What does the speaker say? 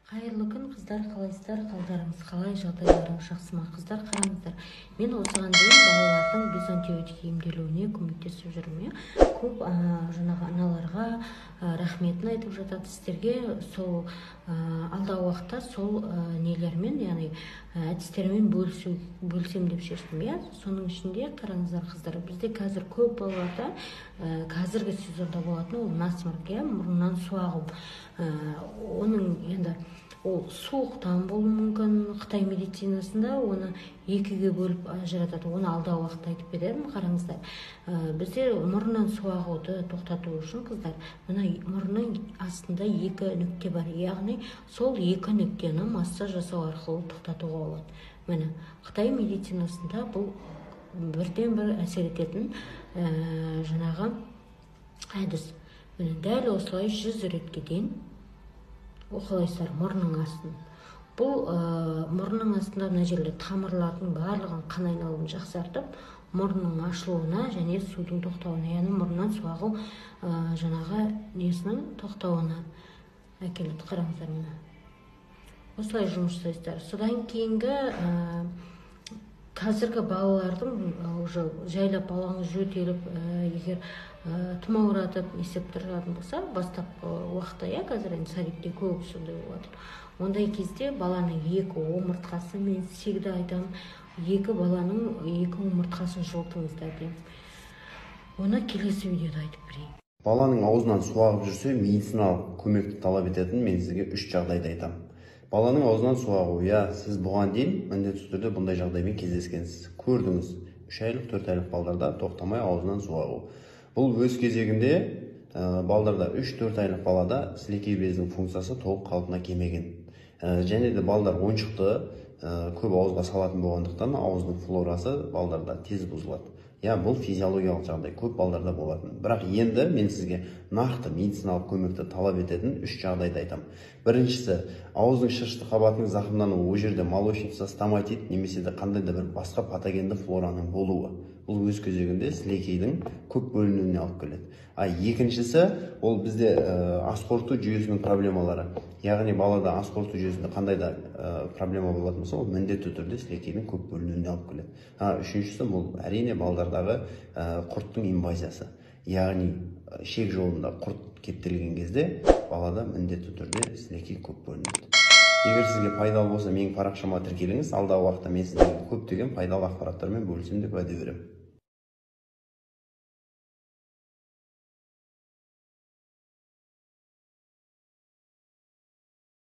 Қайырлы күн, қыздар! Қалайсыздар? Қалдарыңыз қалай, жағдайларыңыз жақсы ма? Қыздар, қараңыздар, мен осыған дейін балалардың без антибиотик емделуіне көмектесіп жүрмін, иә. Көп жаңағы аналарға рахметін айтып жатады сіздерге. Сол алдағы уақытта сол нелермен, яғни әдістермен бөлісемін деп шештім, иә. Соның ішінде, қараңыздар, қыздар, бізде қазір көп балаларда қазіргі сезонда болатын ол насморк, иә, мұрнынан су ағу. Оның енді ол суықтан болуы мүмкін. Қытай медицинасында оны екіге бөліп ажыратады, оны алдағы уақытта айтып беремін. Қараңыздар, бізде мұрнынан су ағуды тоқтату үшін, қыздар, мына мұрынның астында екі нүкте бар, яғни сол екі нүктені массаж жасау арқылы тоқтатуға болады. Міне, қытай медицинасында бұл бірден бір әсер ететін жаңағы әдіс. Міне, дәл осылай 100 ретке дейін уқалайсыздар мұрынның астын. Бұл мұрынның астында мына жерде тамырлардың барлығын, қан айналымын жақсартып, мұрынның ашылуына және судың тоқтауына, яғни мұрыннан су ағу жаңағы несінің тоқтауына әкеледі. Қараңыздар, міне, осылай жұмыс жасайсыздар. Содан кейінгі қазіргі балалардың уже жайлап балаңыз жөтеліп, егер тұмауратып не істеп тұратын болса, бастапқы уақытта, иә, қазір енді садикте көп сондай болып жатыр. Ондай кезде баланың екі омыртқасы, мен всегда айтамын, екі баланың екі омыртқасын жылытыңыздар деймін. Оны келесі видеода айтып берейін. Баланың аузынан су ағып жүрсе, медициналық көмекті талап ететін мен сізге үш жағдайды айтамын. Баланың аузынан су ағу, иә, сіз бұған дейін міндетті түрде бұндай жағдаймен кездескенсіз, көрдіңіз. 3 айлық, 4 айлық балдарда тоқтамай аузынан су ағу. Бұл өз кезегінде балдарда, 3-4 айлық балада сілекей безінің функциясы толық қалпына келмеген. Және де балдар ойыншықты көп ауызға салатын болғандықтан, ауыздың флорасы балдарда тез бұзылады. Иә, бұл физиологиялық жағдай, көп балдарда болатын. Бірақ енді мен сізге нақты медициналық көмекті талап ететін үш жағдайды айтамын. Біріншісі – ауыздың шырышты қабатының зақымдануы. Ол жерде молочница, стоматит немесе де қандай да бір басқа патогенді флораның болуы. Бұл өз кезегінде сілекейдің көп бөлінуіне алып келеді. А екіншісі ол бізде ас қорыту жүйесінің проблемалары, яғни балада ас қорыту жүйесінде қандай да проблема болатын болса, ол міндетті түрде сілекейдің көп бөлінуіне алып келеді. А үшіншісі бұл, әрине, балдардағы құрттың инвазиясы, яғни ішек жолында құрт кептелген кезде балада міндетті түрде сілекей көп бөлінеді. Егер сізге пайдалы болса, менің парақшама тіркеліңіз. Алдағы уақытта мен сіздерге көптеген пайдалы ақпараттармен бөлісемін деп уәде беремін.